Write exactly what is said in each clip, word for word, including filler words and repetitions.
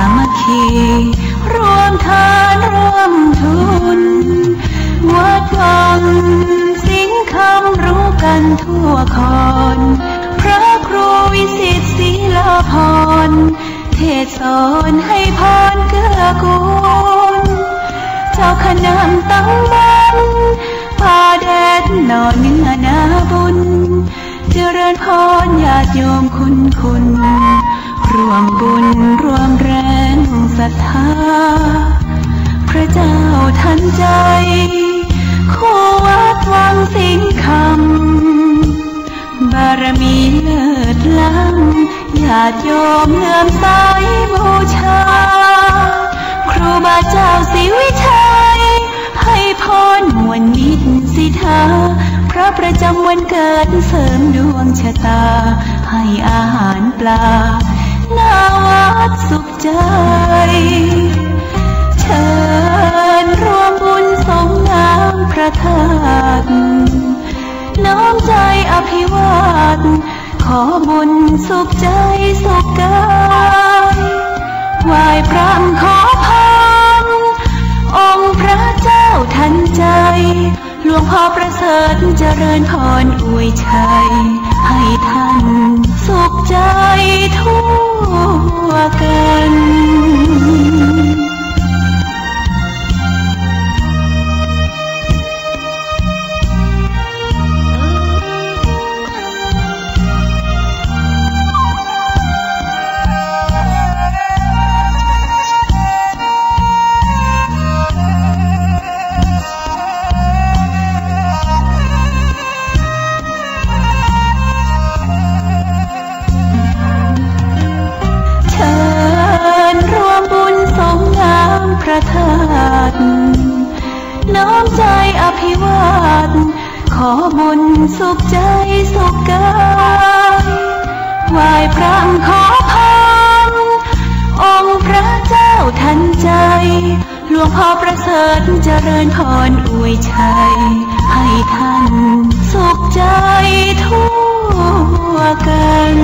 ามัคคี ร่วมทานร่วมทุน วัดวังสิงห์คำรู้กันทั่วคอน พระครูวิสิตศิลาภรณ์ เทศน์สอนให้พรเกื้อกูล เจ้าคณะตำบลป่าแดดหน่อเนื้อนาบุญ เจริญพรญาติโยมคุณคุณ ร่วมบุญร่วมแรงศรัทธา พระเจ้าทันใจ คู่วัดวังสิงห์คำ บารมีเลิศล้ำ ญาติโยมเลื่อมใสบูชา ครูบาเจ้าศรีวิชัย ให้พรมวลมิตรสิทธา พระประจำวันเกิดเสริมดวงชะตา ให้อาหารปลา หน้าวัดสุขใจ เชิญร่วมบุญสงน้ำพระธาตุ น้อมใจอภิวาท ขอบุญสุขใจสุขกาย ไหว้พระขอพร องค์พระเจ้าทันใจ หลวงพ่อประเสริฐเจริญพรอวยชัย ให้ท่านสุขใจทั่วกัน เชิญร่วมบุญสงน้ำพระธาตุ น้อมใจอภิวาท ขอบุญสุขใจสุขกาย ไหว้พระขอพร องค์พระเจ้าทันใจ หลวงพ่อประเสริฐเจริญพรอวยชัย ให้ท่านสุขใจทั่วกัน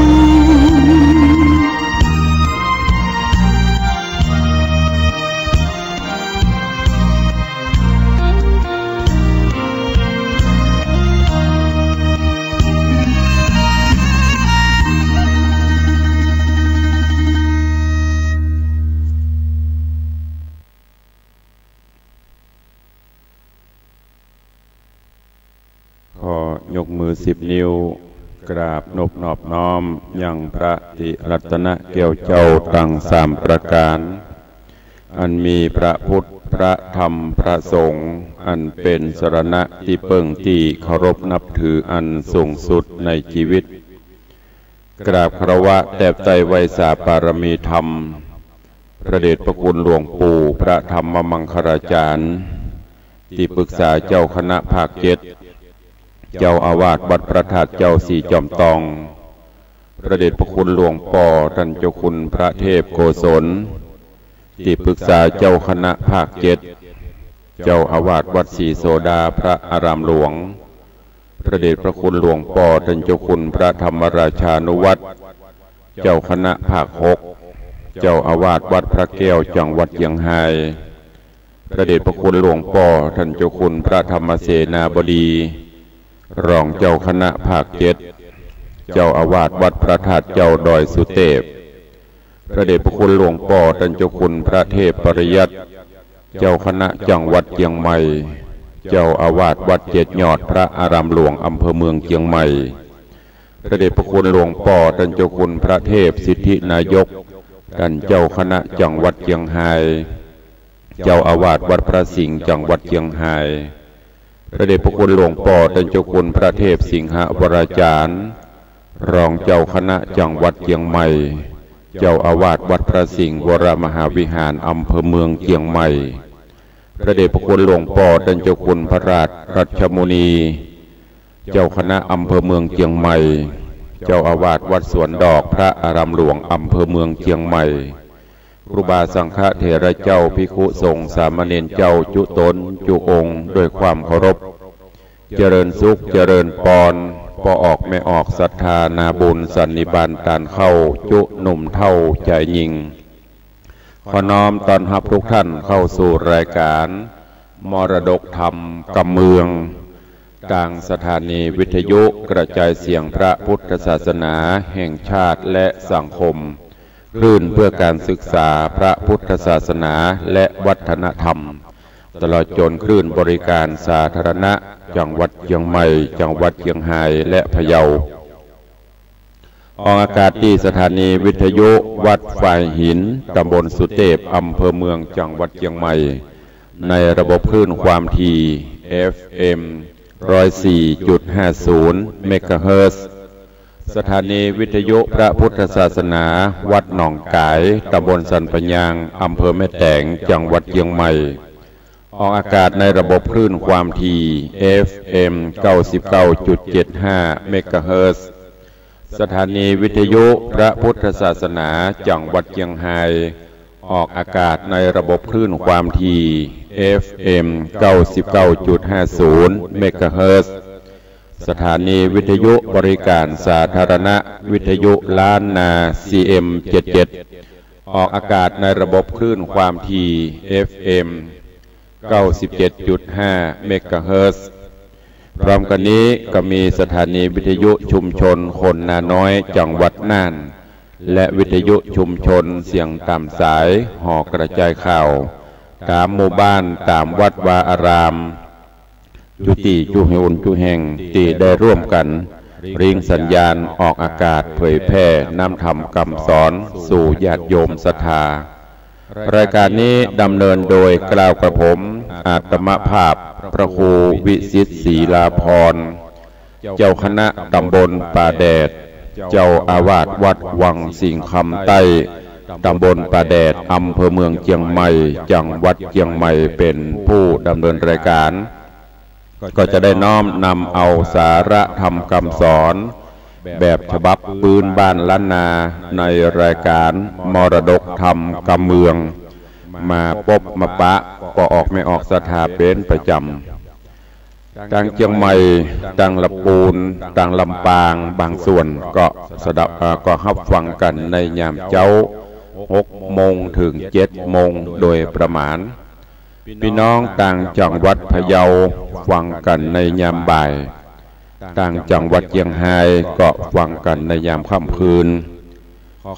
ขอยกมือสิบนิ้ว กราบนบนอบน้อมยังพระติรัตนแก้วเจ้าตังสามประก๋าน อันมีพระพุทธ พระธรรม พระสงฆ์ อันเป๋นสรณะตี้เปิ้งตี้เคารพนับถืออันสูงสุดในจีวิต กราบคารวะแตบใต้ไหว้สาปารมีธรรม พระเดชพระคุณหลวงปู่พระธรรมมังคลาจารย์ ตี้ปรึกษาเจ้าคณะภาคเจ็ด เจ้าอาวาสวัดพระธาตุเจ้าสี่จอมตอง พระเดชพระคุณหลวงป้อต้านเจ้าคุณพระเทพโกศล ตี้ปรึกษาเจ้าคณะภาคเจ็ด เจ้าอาวาสวัดศรีโสดาพระอารามหลวง พระเดชพระคุณหลวงป้อต้านเจ้าคุณพระธรรมราชานุวัฒน์ เจ้าคณะภาคหก เจ้าอาวาสวัดพระแก้วจังหวัดเจียงฮาย พระเดชพระคุณหลวงป้อต้านเจ้าคุณพระธรรมเสนาบดี รองเจ้าคณะภาคเจ็ด เจ้าอาวาสวัดพระธาตุเจ้าดอยสุเตพ พระเดชพระคุณหลวงป้อต้านเจ้าคุณพระเทพปริยัติ เจ้าคณะจังหวัดเจียงใหม่ เจ้าอาวาสวัดเจ็ดยอดพระอารามหลวงอำเภอเมืองเจียงใหม่ พระเดชพระคุณหลวงป้อต้านเจ้าคุณพระเทพสิทธินายก ต้านเจ้าคณะจังหวัดเจียงฮาย เจ้าอาวาสวัดพระสิงห์จังหวัดเจียงฮาย พระเดชพระคุณหลวงป้อต้านเจ้าคุณพระเทพสิงหวราจารย์ รองเจ้าคณะจังหวัดเจียงใหม่ เจ้าอาวาสวัดพระสิงห์วรมหาวิหารอำเภอเมืองเจียงใหม่ พระเดชพระคุณหลวงป้อต้านเจ้าคุณพระราชรัชมุนี เจ้าคณะอำเภอเมืองเจียงใหม่ เจ้าอาวาสวัดสวนดอกพระอารามหลวงอำเภอเมืองเจียงใหม่ ครูบาสังฆเถระเจ้า ภิกขุสงฆ์สามเณรเจ้าจุ๊ต๋นจุ๊องค์ด้วยความเคารพ เจริญสุขเจริญปอน ป้อออกแม่ออกศรัทธานาบุญสันนิบาตตานเข้าจุ๊หนุ่มเฒ่าจายญิง ขอน้อมต้อนฮับทุกท่านเข้าสู่รายก๋านมรดกธรรมกำเมือง ตางสถานีวิทยุกระจายเสียงพระพุทธศาสนาแห่งชาติและสังคม คลื่นเพื่อการศึกษาพระพุทธศาสนาและวัฒนธรรม ตลอดจ๋นคลื่นบริการสาธารณะจังหวัดเจียงใหม่ จังหวัดเจียงฮาย และพะเยา ออกอากาศตี้สถานีวิทยุวัดฝายหิน ตำบลสุเตพ อำเภอเมือง จังหวัดเจียงใหม่ ในระบบคลื่นความถี่ เอฟเอ็ม ร้อยสี่จุดห้าศูนย์ เมกะเฮิรตซ์ สถานีวิทยุพระพุทธศาสนาวัดหนองก๋าย ตำบลสันป่ายาง อำเภอแม่แตง จังหวัดเจียงใหม่ ออกอากาศในระบบคลื่นความถี่ เอฟเอ็ม เก้าสิบเก้าจุดเจ็ดห้า เมกะเฮิรตซ์ สถานีวิทยุพระพุทธศาสนาจังหวัดเจียงฮาย ออกอากาศในระบบคลื่นความถี่ เอฟเอ็ม เก้าสิบเก้าจุดห้าศูนย์ เมกะเฮิรตซ์ สถานีวิทยุบริการสาธารณะวิทยุล้านนา ซีเอ็ม เจ็ดเจ็ด ออกอากาศในระบบคลื่นความถี่ เอฟเอ็ม เก้าสิบเจ็ดจุดห้า เมกะเฮิรตซ์ พร้อมกั๋นนี้ก็มีสถานีวิทยุชุมชนคนนาน้อย จังหวัดน่าน และวิทยุชุมชนเสียงต๋ามสาย หอกระจายข่าว ต๋ามหมู่บ้าน ต๋ามวัดวาอาราม จุตี้จุหนจุแห่ง ตี้ได้ร่วมกั๋นริงสัญญาณออกอากาศเผยแผ่น้ำธรรมกำสอนสู่ญาติโยมศรัทธา รายการนี้ดำเนินโดยเกล้ากระผม อาตมภาพ พระครูวิสิทธิ์ ศรีลาภรณ์ เจ้าคณะตำบลป่าแดด เจ้าอาวาสวัดวังสิงห์คำใต้ ตำบลป่าแดด อำเภอเมืองเจียงใหม่ จังหวัดเจียงใหม่ เป๋นผู้ดำเนินรายการ ก็จะได้น้อมนำเอาสาระธรรมกำสอน แบบฉบับปื๊นบ้านล้านนา ในรายการมรดกธรรมกำเมือง มาปบมาปะป้อออกแม่ออกศรัทธาเป๋นประจ๋ำ ตางเจียงใหม่ ตางละปูน ตางลำปาง บางส่วนก็สดับ เอ่อ ก็ฮับฟังกั๋นในยามเจ๊า หกโมงเถิงเจ็ดโมงโดยประมาณ ปี้น้องตางจังหวัดพะเยาฟังกั๋นในยามบ่าย ตางจังหวัดเจียงฮายก็ฟังกั๋นในยามค่ำคืน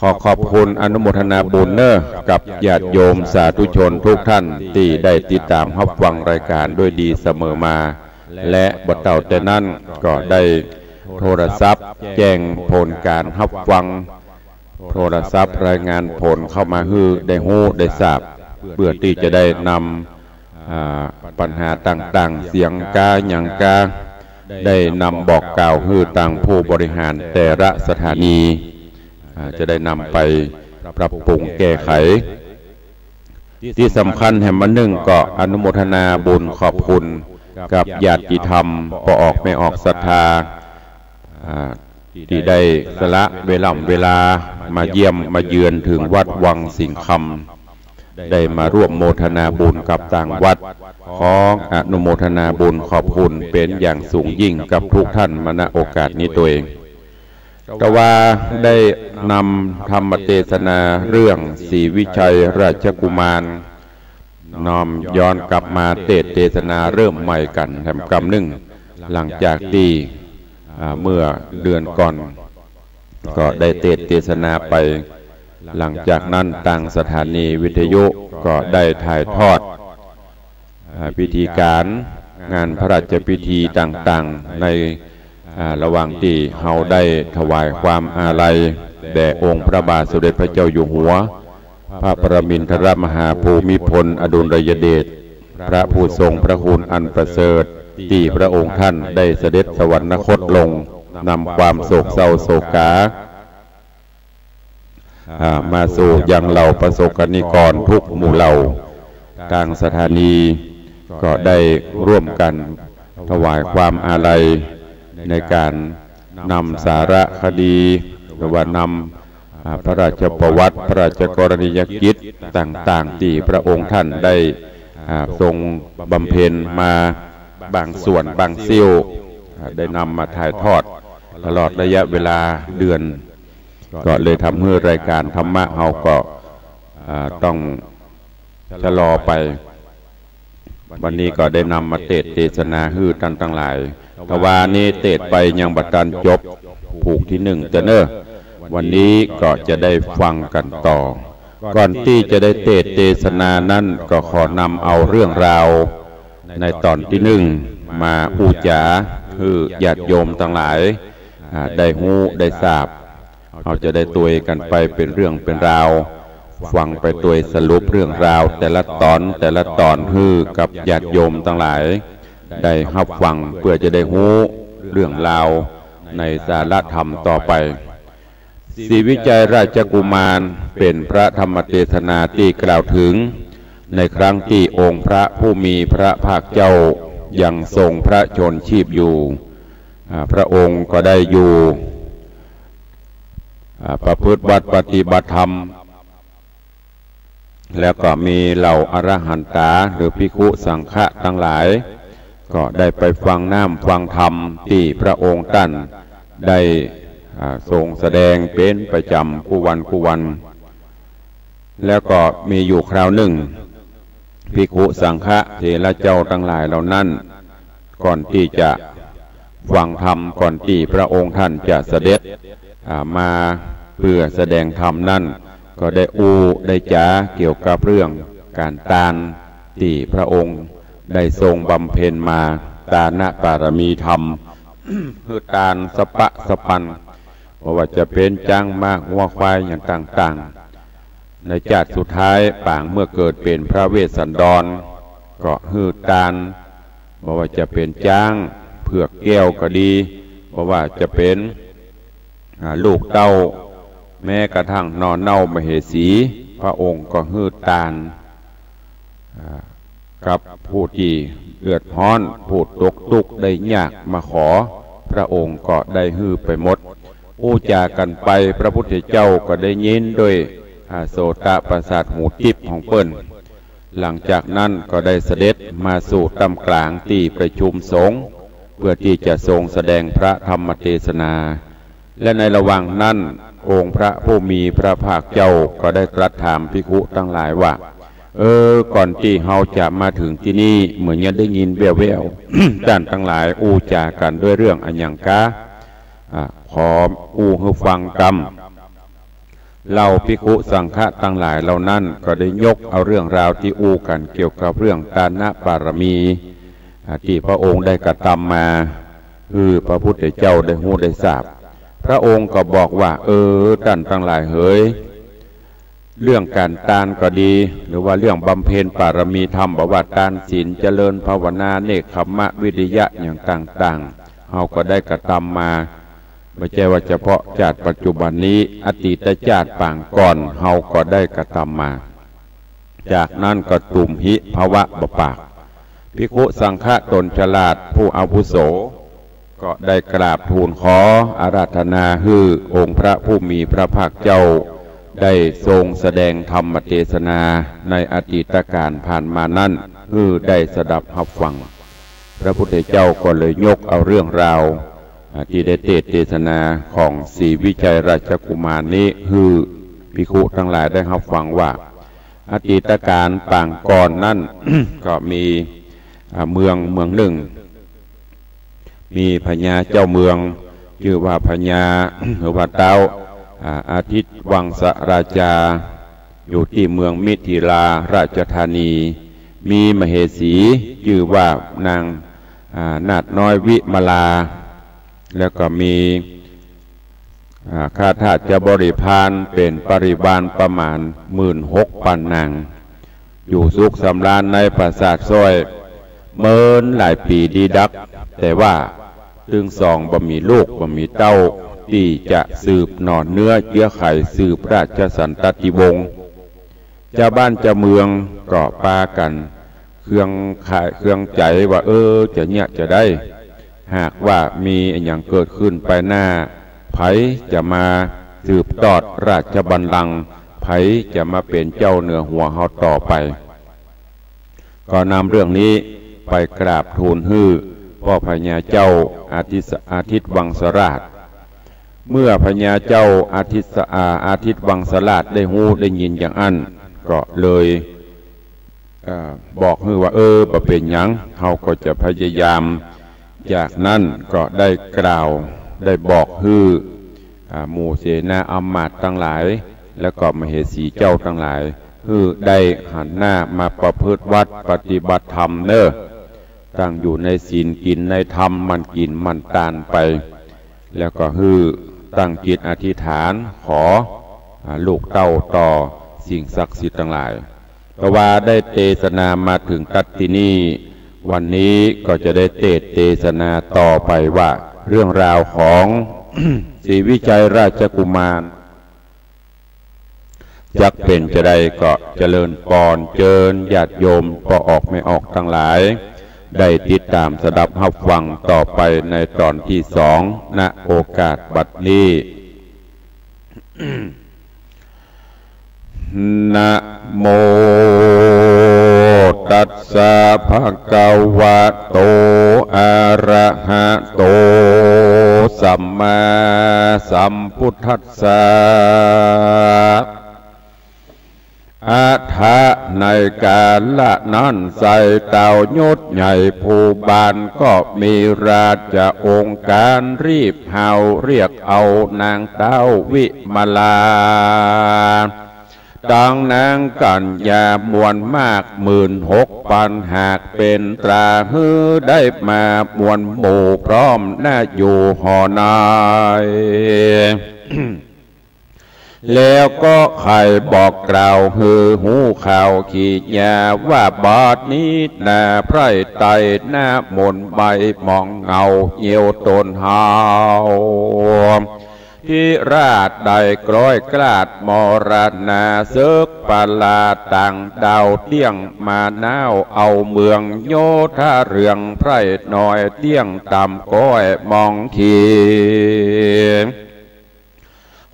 ขอขอบคุณอนุโมทนาบุญเน่อกับญาติโยมสาธุชนทุกท่านตี้ได้ติดต๋ามฮับฟังรายการด้วยดีเสมอมา และบ่เต้าแต่นั้นก็ได้โทรศัพท์แจ้งผลก๋านฮับฟัง โทรศัพท์รายงานผลเข้ามาหื้อได้ฮู้ได้ทราบ เปื้อตี้จะได้นำ อ่า ปัญหาต่างๆ เสียงก๊าหยังก๊า ได้นำบอกกล่าวหื้อตางผู้บริหารแต่ละสถานี อ่า จะได้นำไปปรับปรุงแก้ไข ตี้สำคัญแหมอันนึ่งก็อนุโมทนาบุญขอบคุณกับญาติธรรมป้อออกแม่ออกศรัทธา อ่า ตี้ได้สละเวล่ำเวลามาเยี่ยมมาเยือนเถิงวัดวังสิงห์คำ ได้มาร่วมโมทนาบุญกับตางวัด ขออนุโมทนาบุญขอบคุณเป๋นอย่างสูงยิ่งกับทุกท่านมา ณ โอกาสนี้ตวย แต่ว่าได้นำธรรมเตสนาเรื่องศรีวิชัยราชกุมาร น้อมย้อนกลับมาเตสน์เตสนาเริ่มใหม่กั๋นแหมกำนึ่ง หลังจากตี้ อ่า เมื่อเดือนก่อน ก็ได้เตสน์เตสนาไป หลังจากนั้นตางสถานีวิทยุก็ได้ถ่ายทอด อ่า พิธีก๋านงานพระราชพิธีต่างๆ ใน อ่า ระหว่างตี้เฮาได้ถวายความอาลัยแด่องค์พระบาทสมเด็จพระเจ้าอยู่หัว พระปรมินทรมหาภูมิพลอดุลยเดช พระผู้ทรงพระคุณอันประเสริฐ ตี้พระองค์ท่านได้เสด็จสวรรคตลง นำความโศกเศร้าโศกา อ่า มาสู่ยังเหล่าประสบกรณิกรทุกหมู่เหล่า ตางสถานีก็ได้ร่วมกั๋นถวายความอาลัยในก๋านนำสารคดี หรือว่านำ อ่า พระราชประวัติ พระราชกรณียกิจต่างๆ ตี้พระองค์ท่านได้ อ่า ทรงบำเพ็ญมาบางส่วนบางเสี้ยว อ่า ได้นำมาถ่ายทอดตลอดระยะเวลาเดือน ก็เลยทำหื้อรายก๋านธรรมะเฮาก็ อ่า ต้องชะลอไป วันนี้ก็ได้นำมาเตสน์เตสนาหื้อต้านตังหลาย ตะวานี้เตสน์ไปยังบ่ตันจบผูกตี้นึ่งเตื้อเน่อ วันนี้ก็จะได้ฟังกั๋นต่อ ก่อนตี้จะได้เตสน์เตสนานั้นก็ขอนำเอาเรื่องราวในต๋อนตี้นึ่งมาอู้จ๋าหื้อญาติโยมตังหลาย อ่า ได้ฮู้ได้ทราบ เฮาจะได้ตวยกั๋นไปเป๋นเรื่องเป๋นราว ฟังไปตวยสรุปเรื่องราวแต่ละต๋อนแต่ละต๋อนหื้อกับญาติโยมตังหลาย ได้ฮับฟังเปื้อจะได้ฮู้เรื่องราวในสาระธรรมต่อไป ศรีวิชัยราชกุมารเป๋นพระธรรมเตสนาตี้กล่าวเถิงในครั้งตี้องค์พระผู้มีพระภาคเจ้ายังทรงพระชนม์ชีพอยู่ อ่า พระองค์ก็ได้อยู่ อ่า ประพฤติวัตรปฏิบัติธรรม แล้วก็มีเหล่าอรหันตาหรือภิกขุสังฆะตังหลาย ก็ได้ไปฟังน้ำฟังธรรมตี้พระองค์ต้านได้ อ่า ทรงแสดงเป๋นประจ๋ำกู้วันกู้วัน แล้วก็มีอยู่คราวนึ่ง ภิกขุสังฆะเถระเจ้าตังหลายเหล่านั้น ก่อนตี้จะฟังธรรม ก่อนตี้พระองค์ต้านจะเสด็จ อ่า มาเปื้อแสดงธรรมนั้น ก็ได้อู้ได้จ๋าเกี่ยวกับเรื่องก๋านตานตี้พระองค์ได้ทรงบำเพ็ญมา ตานปารมีธรรม หื้อตานสะป๊ะสะปัน บ่ว่าจะเป๋นจ๊างม้างัวควายอย่างต่างๆ ในจาติสุดท้ายปางเมื่อเกิดเป๋นพระเวสสันดร ก็หื้อตาน บ่ว่าจะเป๋นจ๊างเผือกแก้วก็ดี บ่ว่าจะเป๋น อ่า ลูกเต้า แม้กระทั่งหน่อเน่ามเหสี พระองค์ก็หื้อตาน อ่า กับผู้ตี้เดือดฮ้อน ผู้ตกตุ๊กข์ได้ยากมาขอ พระองค์ก็ได้หื้อไปหมด อู้จ๋ากั๋นไป พระพุทธเจ้าก็ได้ยินด้วย อ่า โสตประสาทหูติ๊บของเปิ้น หลังจากนั้นก็ได้เสด็จมาสู่ต้ามก๋างตี้ประชุมสงฆ์ เปื้อตี้จะทรงแสดงพระธรรมเตสนา และในระหว่างนั้น องค์พระผู้มีพระภาคเจ้าก็ได้ตรัสถามภิกขุตังหลายว่า เออ ก่อนตี้เฮาจะมาเถิงตี้นี่ เหมือนยังได้ยินแว่วๆ ต้านตังหลายอู้จ๋ากั๋นด้วยเรื่องอะหยังกา อ่ะ ขออู้หื้อฟังกำ เหล่าภิกขุสังฆะตังหลายเหล่านั้นก็ได้ยกเอาเรื่องราวตี้อู้กั๋นเกี่ยวกับเรื่องตานปารมี อ่ะ ตี้พระองค์ได้กระตำมา หื้อพระพุทธเจ้าได้ฮู้ได้ทราบ พระองค์ก็บอกว่า เออ ต้านตังหลายเหย เรื่องก๋านตานก็ดี หรือว่าเรื่องบำเพ็ญปารมีธรรม บ่ว่าตานศีล เจริญภาวนา เนกขัมมวิริยะอย่างต่างๆ เฮาก็ได้กระตำมา บ่ใจ้ว่าเฉพาะจาติปัจจุบันนี้ อดีตจาติปางก่อน เฮาก็ได้กระตำมา จากนั้นก็ตุมหิภวะบ่ปาก ภิกขุสังฆะต๋นฉลาดผู้อาวุโส ก็ได้กราบทูลขออาราธนาหื้อองค์พระผู้มีพระภาคเจ้า ได้ทรงแสดงธรรมเตสนาในอดีตกาลผ่านมานั้น หื้อได้สดับฮับฟัง พระพุทธเจ้าก็เลยยกเอาเรื่องราว อ่า ตี้ได้เตสน์เตสนาของศรีวิชัยราชกุมารนี้ หื้อภิกขุตังหลายได้ฮับฟังว่า อดีตกาลปางก่อนนั้น ก็มี อ่า เมืองเมืองนึ่ง มีพญาเจ้าเมือง จื้อว่าพญา หรือว่าเต๊า อ่า อาทิตย์วังสราชา อยู่ตี้เมืองมิถิลาราชธานี มีมเหสี จื้อว่านาง อ่า นาถน้อยวิมลา แล้วก็มี อ่า ข้าทาสบริพารเป๋นบริวารประมาณหมื่นหกปันนาง อยู่สุขสำราญในปราสาทซ้อย เมินหลายปี๋ดีดัก แต่ว่าตึงสองบ่มีลูกบ่มีเต้า ตี้จะสืบหน่อเนื้อเจื๊อไขสืบราชสันตติวงศ์ จาวบ้านจาวเมืองก็ปากั๋นเคืองไข เคืองใจ๋ว่า เออ จะเยียะจะได้ หากว่ามีอะหยังเกิดขึ้นไปหน้า ใผจะมาสืบตอดราชบัลลังก์ ใผจะมาเป๋นเจ้าเหนือหัวเฮาต่อไป ก็นำเรื่องนี้ไปกราบทูลหื้อป้อพญาเจ้าอาทิตย์ อาทิตย์วังสราช เมื่อพญาเจ้าอาทิตย์ อาทิตย์วังสราชได้ฮู้ได้ยินอย่างอั้น ก็เลย เอ่อ บอกหื้อว่า เออ บ่เป๋นหยัง เฮาก็จะพยายาม จากนั้นก็ได้กล่าว ได้บอกหื้อ อ่า หมู่เสนาอำมาตย์ตังหลาย แล้วก็มเหสีเจ้าตังหลาย หื้อได้หันหน้ามาประพฤติวัตรปฏิบัติธรรมเน่อ ตั้งอยู่ในศีล กิ๋นในธรรม หมั่นกิ๋นหมั่นตานไป แล้วก็หื้อตั้งจิตอธิษฐานขอ อ่า ลูกเต้าต่อสิ่งศักดิ์สิทธิ์ตังหลาย เพราะว่าได้เตสนามาเถิงตั๊ดตี้นี่ วันนี้ก็จะได้เตส เตสนาต่อไปว่า เรื่องราวของ ศรีวิชัยราชกุมาร จักเป๋นจาใด ก็เจริญปอน เจิญญาติโยมป้อออกแม่ออกตังหลาย ได้ติดต๋ามสดับฮับฟังต่อไปในต๋อนตี้สอง ณ โอกาสบัดนี้ นะโมตัสสะ ภะคะวะโต อะระหะโต สัมมาสัมพุทธัสสะ อะถะ ในกาละนั้นไซร้ เต้ายศใหญ่ภูบาลก็มีราชองค์ก๋าน รีบฮาวเรียกเอานางเต้าวิมลา ตังนางกั๋ญญามวลมากหมื่นหกปัน หากเป๋นตราหื้อได้มามวลหมู่พร้อม ณ อยู่หอใน แล้วก็ใค่บอกกล่าวหื้อฮู้ข่าวขียาว่า บัดนี้นาไพร่ไตร้ ณ หม่นใบหมองเหงาเยียวต๋นเฮา ธิราชได้คล้อยคลาดมรณา เสิกประหลาดต่างดาวเตี้ยงมาน้าว เอาเมืองโยธาเรืองไพร่น้อย เตี้ยงต่ำก้อยมองขี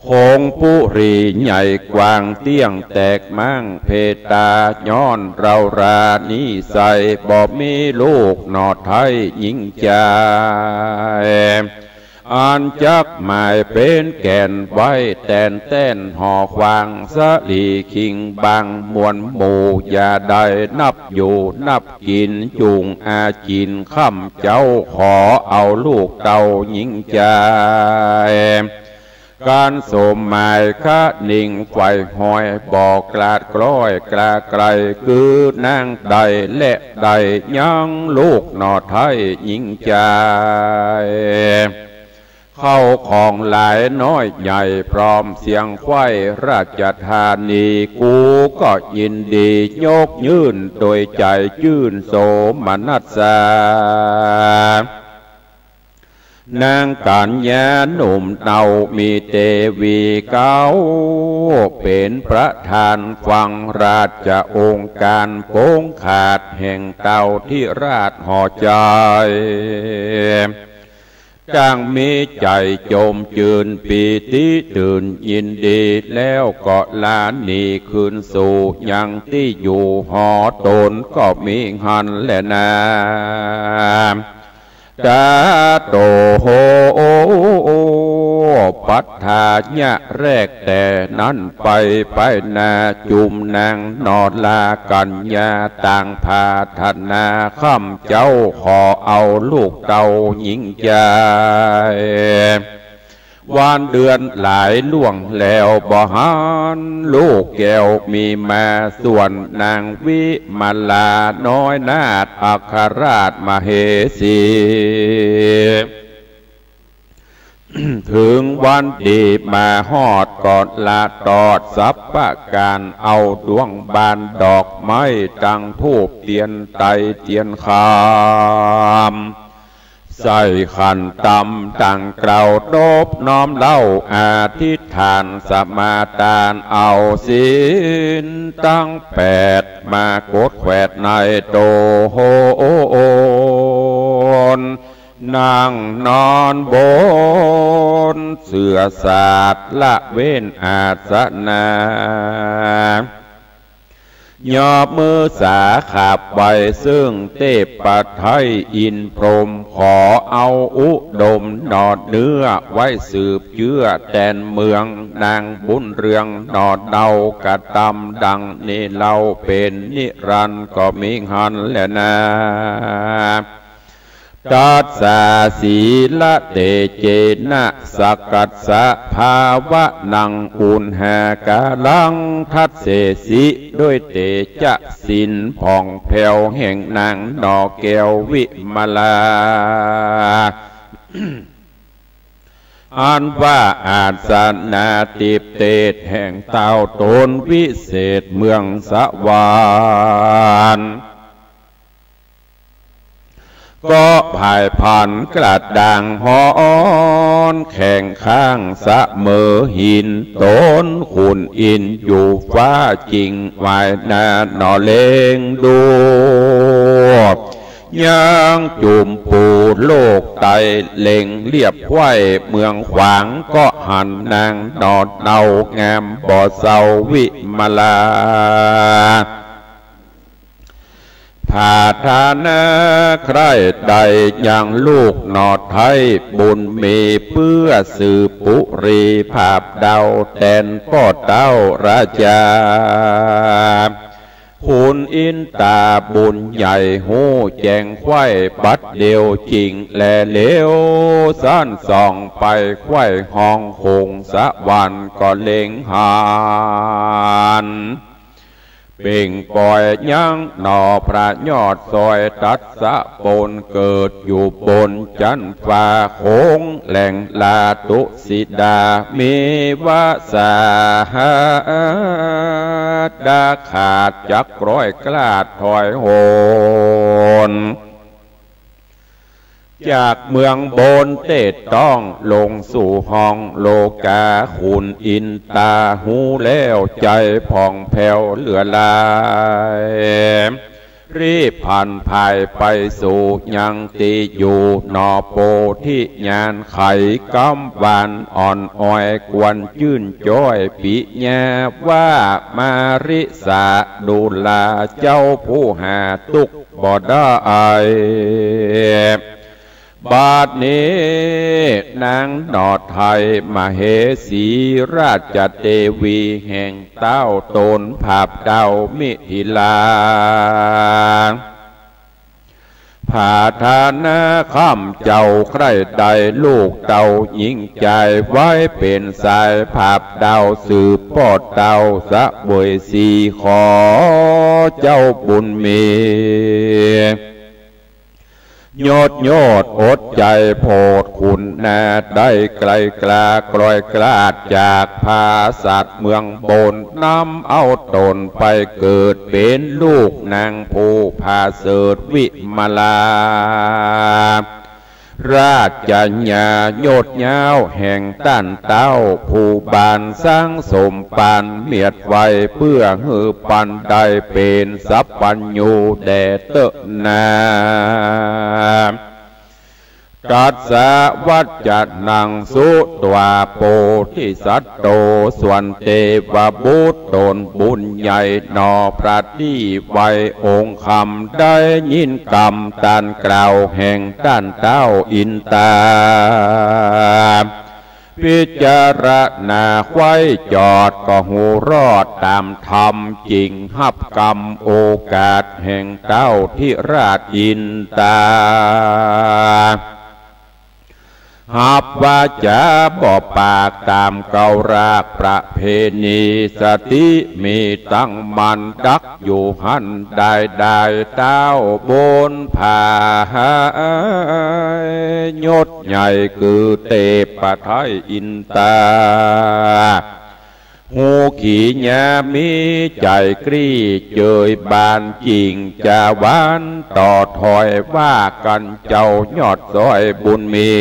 คงปุรีใหญ่กว้างเตี้ยงแตกม้างเพตา ย้อนเร้ารานิสัย บ่มีลูกหน่อไท้ญิงจาย อันจักหมายเป๋นแก่นไว้ แตนแต้นหอควางสะหลีคิงบัง มวลหมู่อย่าได้นับอยู่นับกิ๋น จุ่งอาจินค่ำเจ๊า ขอเอาลูกเต้าญิงจาย ก๋านสมหมายคะนิงไขว่ห้อย บ่กลาดคล้อยกลาไกล คือนางได้และได้ยังลูกหน่อไท้ญิงจาย เข้าของหลายน้อยใหญ่ พร้อมเสียงไขว้ราชธานี กูก็ยินดียกยื่น โดยใจ๋จื้นโสมนัสสา นางกั๋ญญาหนุ่มเนามีเตวีเก๊า เป๋นประธานฟังราชองค์ก๋าน โผงขาดแห่งเต้าธิราชหอใจ๋ จั่งมีใจ๋จมจืนปีติตื่นยินดี แล้วก็ลาหนีคืนสู่ยังตี้อยู่หอต๋น ก็มีหั้นแลนา ตาโตโห ปัทถายะแรกแต่นั้นไป ไปหน้าจุมนางนอรากั๋ญญา ต่างผาถนาค่ำเจ๊า ขอเอาลูกเต้าญิงจาย วันเดือนหลายล่วงแล้ว บ่หันลูกแก้วมีมา ส่วนนางวิมลาน้อยนาถอัครราชมเหสี เถิงวันดีมาฮอดก็ละตอดสัพพะก๋าน เอาดวงบานดอกไม้ ตั้งธูปเตียนไตรเตียนคำ ใส่ขันตำตั้งกล่าวตบน้อมเล่าอธิษฐานสมาตาน เอาศีลตังแปดมากดแขวดในโตน นั่งนอนบนเสื่อสาดละเว้นอาสนะ ยกมือสาขาบไหว้ซึ่งเตพไทยอินทร์พรหม ขอเอาอุดมหน่อเนื้อไว้สืบเจื้อแตนเมือง นางบุญเรืองหน่อเดากระตำดังนี้เล่า เป๋นนิรันดร์ก็มีหั้นแลนา ตัสสะ สีลเตเจนะ สกัสสะ ภาวะนัง อุณหาการัง ทัสเสสิ ด้วยเตจะศีลผ่องแผ้วแห่งนางหน่อแก้ววิมลา อันว่าอาสนะติเตศแห่งเต้าต๋นวิเศษเมืองสวรรค์ ก็ผายผันกระด้างฮ้อนแข็งข้างเสมอหิน ต๋นขุนอินทร์อยู่ฟ้าจิ่งไหว้หน้าหน่อเล็งดู ยังจุมปูโลกไตเล็งเลียบไขว้เมืองขวาง ก็หันนางหน่อเดางามบ่เศร้าวิมลา ผาทานาใคร่ใด่ยังลูกหน่อไทยบุญมี เปื้อสืบปุรีภาพเดาแตนป้อเต้าราชา ขุนอินต๋าบุญใหญ่ฮู้แจ้งไขว้บัดเดียวจิ่งแลเหลียว สันส่องไปไขว้ห้องคงสวรรค์ก็เล็งหัน เป่งป่อยยังหน่อพระยอดสวยตัสสะปนเกิดอยู่บนจั๊นฟ้าคงแหล่งลาตุสิดา มีวาสาหาดาขาดจักร้อยกล้าดถอยโหน จากเมืองบนเตศต้องลงสู่ห้องโลกา ขุนอินต๋าฮู้แล้วใจ๋ผ่องแผ้วเหลือหลาย รีบพลันผายไปสู่ยังตี้อยู่หน่อโพธิญาณ ไขกำหวานอ่อนอ้อยกวนจื้นจ้อยปิยาว่า มาริสาดูราเจ้าผู้หาตุ๊กข์ บ่ได้ บัดนี้นางหน่อไทยมเหสีราชเตวีแห่งเต้าต๋นภาพเดามิถิลา ผาทานาข้ำเจ้าใคร่ได้ลูกเต้าญิงจายไว้เป๋นสายภาพเดาสืบป้อเต้าเสวยสี ขอเจ้าบุญมี ยดยอดอดใจ๋โผดขุนนา ได้ไกลกล้ากล้อยกล้าดจากผาสัตว์เมืองบน นำเอาต๋นไปเกิดเป๋นลูกนางผู้ผาเสริฐวิมลา ราชกัญญายดยาวแห่งต้านเต้า ผู้บานสังสมปานเมียดไว้ เปื้อหื้อปันได้เป๋นสัพพัญญูแด่เต๊อะนา ตัสสะวัจจานังสุตวา โพธิสัตโต ส่วนเตวบุตรต๋นบุญใหญ่หน่อพระตี้ไวองค์คำ ได้ยินกำต้านกล่าวแห่งต้านเต้าอินต๋า พิจารณาไขว้จอดก็ฮู้รอดต๋ามธรรม จิ่งฮับกำโอกาสแห่งเต้าธิราชอินต๋า ฮับวาจ๋าบ่ปากต๋ามเกล้ารากประเพณี สติมีตั้งมั่นดักอยู่หั้น ได้ได้เต้าบนผา ยศใหญ่คือเตพไทยอินต๋า ฮู้ขีญามีใจ๋กรี้เจยบานจิ่งจาหวานต่อถอยว่ากั๋นเจ้ายอดซอยบุญมี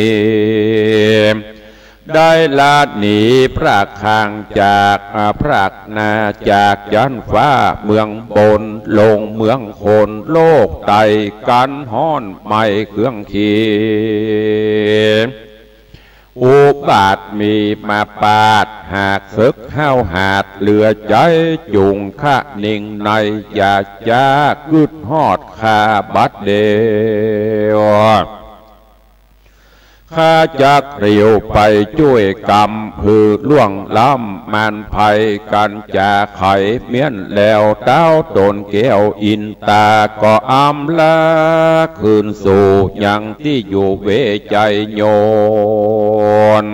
ได้ละหนีพรากห่างจาก อ่า พรากหน้าจากจั๊นฟ้าเมืองบน ลงเมืองคนโลกไตกั๋นฮ้อนไหม้เครื่องขี อุบาทมีมาปาด หากเสิกห้าวหาดเหลือใจ๋ จุ่งคะนิงใน อย่าจ๊ากึ๊ดฮอดข้าบัดเดี่ยว ข้าจักเตียวไปจ้วยกำ หื้อล่วงล้ำมารภัย กัญจ๋าไขเมี้ยนแล้ว เต้าต๋นแก้วอินตา ก็อำลาคืนสู่ยังตี้อยู่ เวไจโยน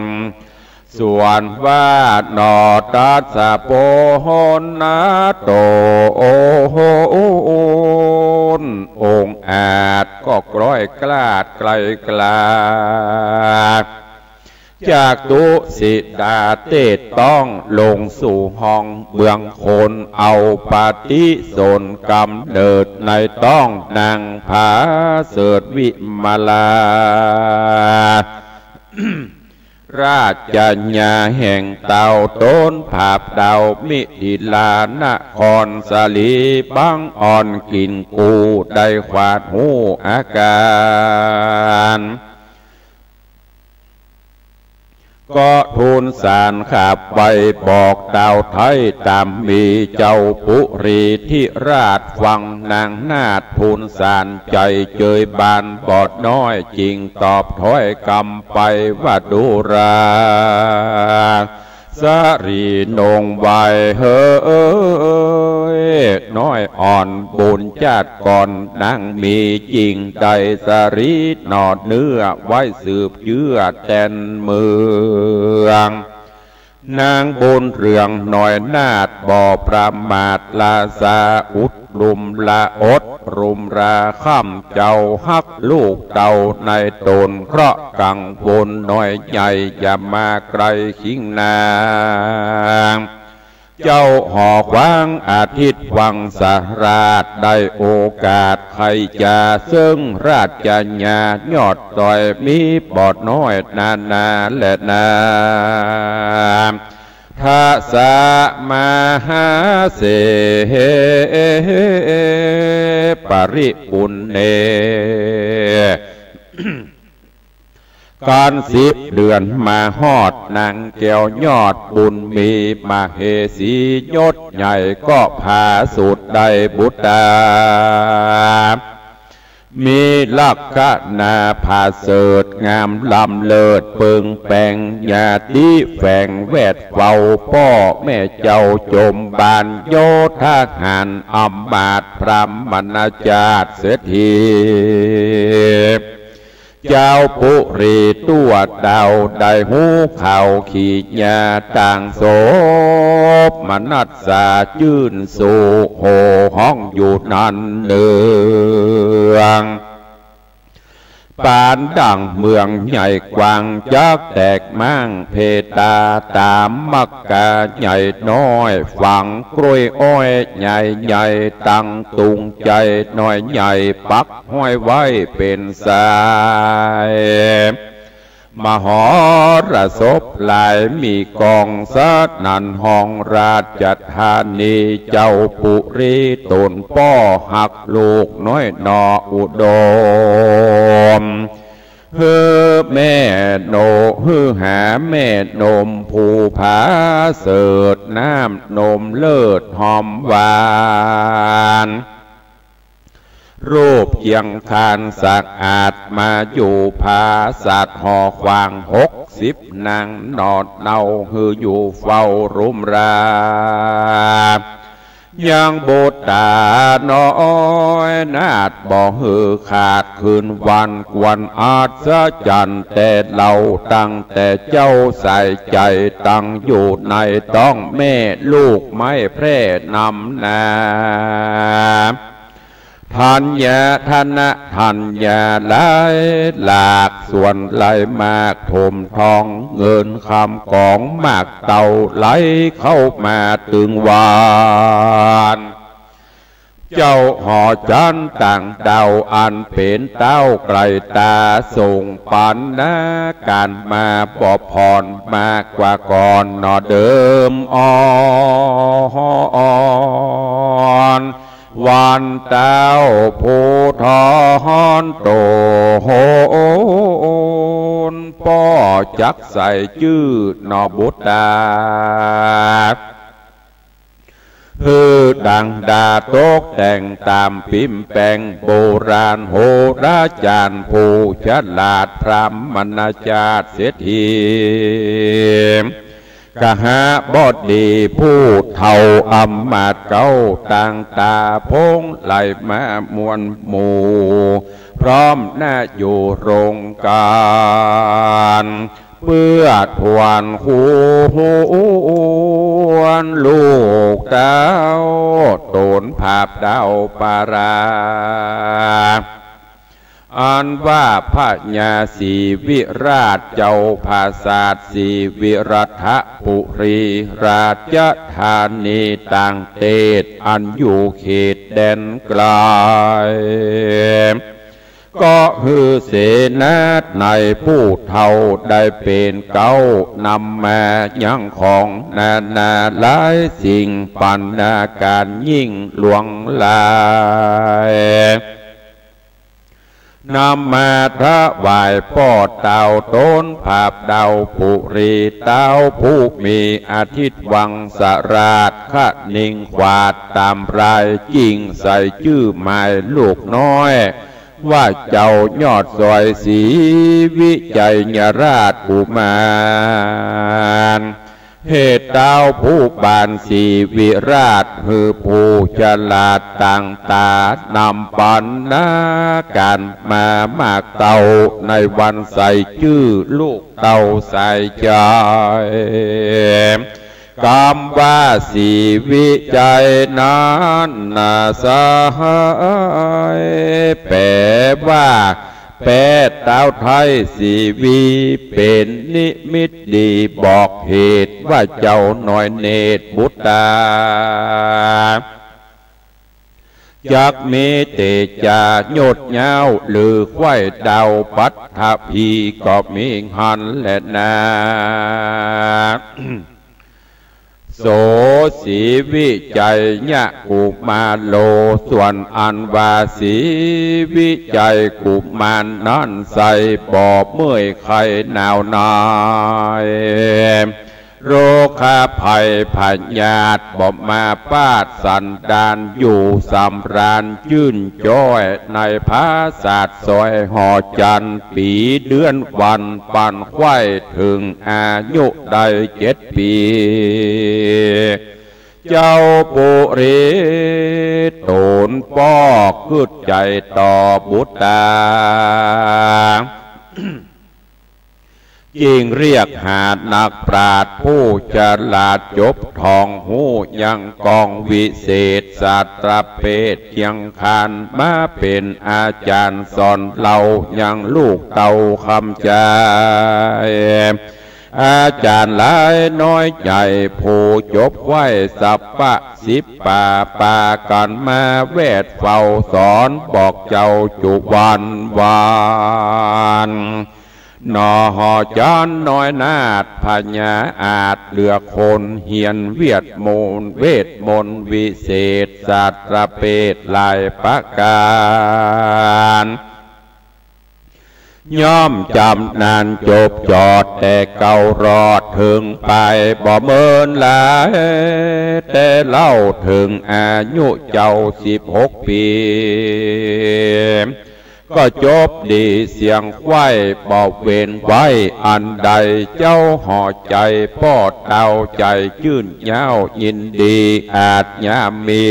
ส่วนว่าหนอ ตัสสะโปหนาโต องอาจก็กร้อยกล้าดไกลกล้า จากตุสิตาเตศต้องลงสู่ห้องเมืองคน เอาปฏิสนกำเนิดในต้องนางผาเสริฐวิมลา ราชกัญญาแห่งเต้าต๋นผาบดาวมิถิลานครสาลี บังอ่อนกิ๋นกู้ ได้ขวาดฮู้อาก๋าน ก็ทูลสารขับไปบอกเต้าไท้ ต๋ามมีเจ้าปุรีธิราชฟังนางนาฏ ทูลสารใจ๋เจยบานบอดน้อย จึงตอบถ้อยกำไปว่า ดูรา สาลีนงไหวเหย น้อยอ่อนบุญจาติก่อน นางมีจึงได้สาลีหน่อเนื้อ ไว้สืบเจื้อแตนเมือง นางบุญเรืองน้อยนาฏบ่ประมาท ลาสาอุดลุมละอด ลุมราค่ำ เจ้าฮักลูกเต้าในต๋น เคราะห์กังวลน้อยใหญ่ อย่ามาใก้คิงนาง เจ้าหอขวางอาทิตย์วังสหราช ได้โอกาสไขจ๋า เซิ่งราชกัญญายอดด้อย มีบ่อน้อยนานาแลนา ทะสะมหาเส ปริปุณเณ ก๋านสิบเดือนมาฮอด นางแก้วยอดบุญมี มเหสียศใหญ่ก็ผาสุดได้บุตรา มีลักษณะผาเสริฐงามล้ำเลิศ เปิงแปงญาติแฝงแวดเฝ้า ป้อแม่เจ้าจมบาน โยธาหารอำมาตย์พราหมณจาติเศรษฐี เจ้าปุรีตั๋วเต้าได้ฮู้ข่าว ขีญาต่างโสมนัสสาจื้นสู่ โห่ฮ้องอยู่นั้นเนือง ปานดั่งเมืองใหญ่กว้างจักแตกม้างเพตา ต๋ามมักกาใหญ่น้อย ฝังกล้วยอ้อยใหญ่ๆ ตั้งตุงใจ๋น้อยใหญ่ ปักห้อยไว้เป๋นสาย มหรสพหลายมีก้องสนั่นห้องราชธานี เจ้าปุรีต๋นป้อฮักลูกน้อยหน่ออุดม หื้อแม่โน หื้อหาแม่นมผู้ผาเสริฐ น้ำนมเลิศหอมหวาน รูปเคียงคานสะอาด มาอยู่ผาสัตว์หอขวางหกสิบนาง นอนเนาหื้ออยู่เฝ้ารุมรา ยังบุตราน้อยนาฏบ่หื้อขาดคืนวัน ควรอัศจรรย์แต่เล่า ตั้งแต่เจ้าใส่ใจ๋ตั้งอยู่ในต้องแม่ ลูกไม่แพร่นำนา ธัญญาธนธัญญาหลายหลาก ส่วนไหลมากถมทอง เงินคำกองมากเต้า ไหลเข้ามาตึงวาน เจ้าหอจันต่างดาวอันเป๋นเต้าไกลต๋า ส่งปันนาก๋านมาบ่ผ่อน มากกว่าก่อนหน่อเดิมอ่อน วันเต้าผู้ถอนต๋น ป้อจักใส่จื้อหนอบุตรา หื้อดังดาตกแต่งต๋ามปิ๊มแป๋ง โบราณโหราจ๋ารย์ผู้ฉลาด พราหมณาจารย์เศรษฐี กหบดีผู้เฒ่า อำมาตย์เก๊าต่างต๋า ผงไหลมามวลหมู่ พร้อมหน้าอยู่โรงก๋าน เปื้อทวนควรลูกเต้า ต๋นผาบดาวปารา อันว่าพญาศรีวิราชเจ้าผาสาทศรีวิรัตถปุรี ราชธานีต่างเตศ อันอยู่เขตแดนไก๋ ก็หื้อเสนาในผู้เฒ่าได้เป๋นเก๊า นำมายังของนานาหลายสิ่ง ปัณณาก๋านยิ่งหลวงหลาย นำมาถวายป้อเต้าต๋นผาบดาวปุรี เต้าผู้มีอธิตวังสราช คะนิงขวาดต๋ามราย จิ่งใส่จื้อหมายลูกน้อย ว่าเจ้ายอดสอยศรีวิชัยราชกุมาร เหตุเต้าผู้บานศรีวิราช หื้อผู้ฉลาดต่างต๋า นำปัณณาก๋านมามากเต้า ในวันใส่จื้อลูกเต้าสายใจ๋ กำว่าศรีวิชัยนั้นนาสหาย แป๋ว่า แป๋เต้าไท้ศรีวิ เป๋นนิมิตดีบอกเหตุ ว่าเจ้าน้อยเนตรบุตรา จักมีเตจ๋ายดยาว ลือไขว้ดาวปัตถภีก็มีหั้นแลนา โส ศรีวิชัยยะกุมาโร ส่วนอันว่าศรีวิชัยกุมารนั้นไส้บ่เมื่อยไข้หนาวหน่าย โรคภัยพยาธิบ่มาปาดสันดาน อยู่สำราญจื้นจ้อย ในผาสาทสอยหอจันทร์ ปี๋เดือนวันปานไขว้ เถิงอายุได้เจ็ดปี๋ เจ้าปุรีต๋นป้อกึ๊ดใจ๋ต่อบุตรา จิ่งเรียกหานักปราชญ์ผู้ฉลาดจบท่องฮู้ยังกองวิเศษ ศาสตรเปชญ์เคียงคาน มาเป๋นอาจ๋ารย์สอนเล่ายังลูกเต้าคำใจ๋ อาจ๋ารย์หลายน้อยใหญ่ ผู้จบไขว้สัพพะศิลปะ ปากั๋นมาแวดเฝ้าสอน บอกเจ้าจุวันวาน หนอหอจันทร์น้อยนาถพญาอาจ เหลือคนเฮียนเวทมนต์ เวทมนต์วิเศษ ศาสตรเปชญ์หลายประก๋าน ย่อมจำนานจบจอดแต่เก๊ารอดเถิงไป บ่เมินหลายแต่เล่า เถิงอายุเจ้าสิบหกปี๋ ก็จบดีเสียงไขว้ บ่เว้นไว้อันใด เจ้าหอใจ๋ป้อเต้าใจ๋จื้นยาวยินดีอาจยามี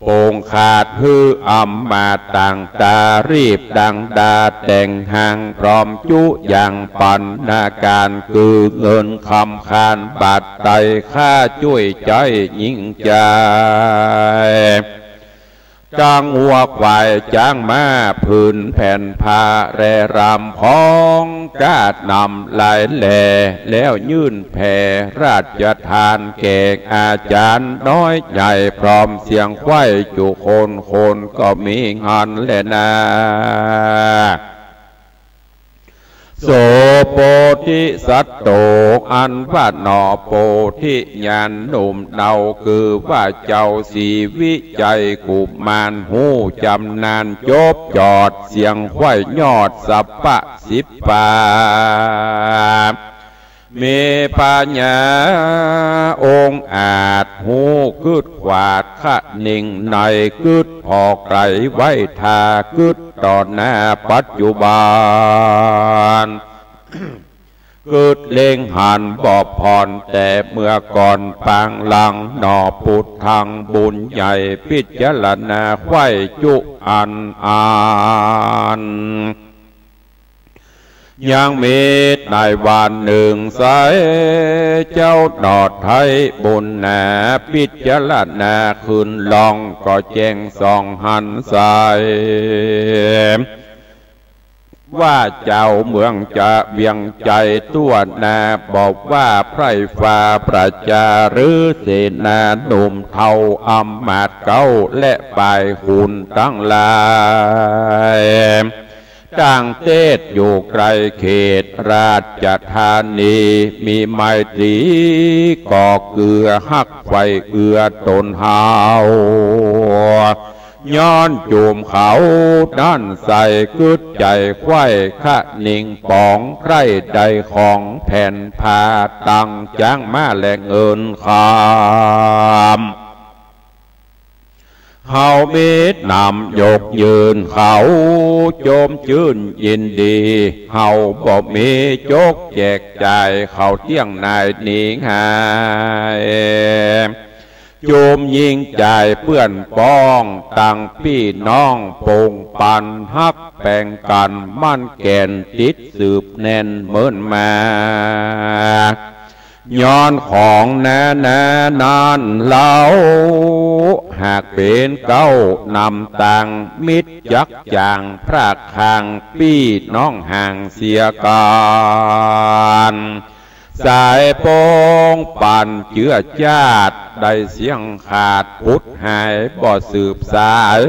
ปงขาดหื้ออำมาตย์ต่างต๋า รีบดังดาแต่งหางพร้อมจุอย่างปัณณาก๋าน คือเงินคำคานบาทไตร ข้าจ้วยใจ๊ยิ่งใจ๋ ตังวัวควายจ๊างม้า ผืนแผ่นผ้าแลรำ ของกล้านำหลายแหล่ แล้วยื่นแผ่ราชทานแก่อาจ๋ารย์น้อยใหญ่ พร้อมเสียงไขว้จุคนคน ก็มีหั้นแลนา ส โส โพธิสัตโต อันว่าหน่อโพธิญาณหนุ่มเนา คือว่าเจ้าศรีวิชัยกุมารฮู้จำนาญจบจอดเสียงไขว้ยอดสัพพะสิบปา มีปัญญาองอาจฮู้กึ๊ดขวาดคะนิงใน กึ๊ดผ่อไกลไว้ท่ากึ๊ดต่อหน้าปัจจุบัน กึ๊ดเล็งหันบ่ผ่อนแต่เมื่อก่อนปางหลังหน่อ ปุตถังบุญใหญ่พิจารณาไขว้จุอันอัน ยังมีในวันหนึ่งไซร้ เจ้าหน่อไท้บุญหนา พิจารณาคืนล่องก็แจ้งส่องหันไซร้ ว่าเจ้าเมืองจะเวียงใจ๋ตั๋วหน้า บอกว่าไพร่ฟ้าประชาหรือเสนาหนุ่มเฒ่าอำมาตย์เก๊าและฝ่ายขุนตังหลาย ต่างเตศอยู่ไกลเขตราชธานี มีไมตรีก่อเกื้อฮักใฝ่เอื้อต๋นเฮา ย้อนจุมเขานั้นไซร้กึ๊ดใจ๋ไขว้คะนิงป๋อง ใคร่ได้ของแผนผ้าตังจ๊างม้าและเงินคำ เฮามีน้ำยกยื่นเขาจมจื้นยินดี เฮาบ่มีจกแจกจ่ายเขาเตี้ยงนายหนีหาย จุมยิงจ่ายเปื้อนป้องตังปี้น้องปงปันฮักแป๋งกั๋นมั่นแก่นติดสืบแน่นเหมือนมา ย้อนของนานานั้นเฮา หากเป๋นเก๊านำตังมิตรจักจ๋างพรากห่างปี้น้องห่างเสียกั๋น สายปงปันเจื้อจาติได้เสี้ยงขาดผุดหายบ่สืบสาย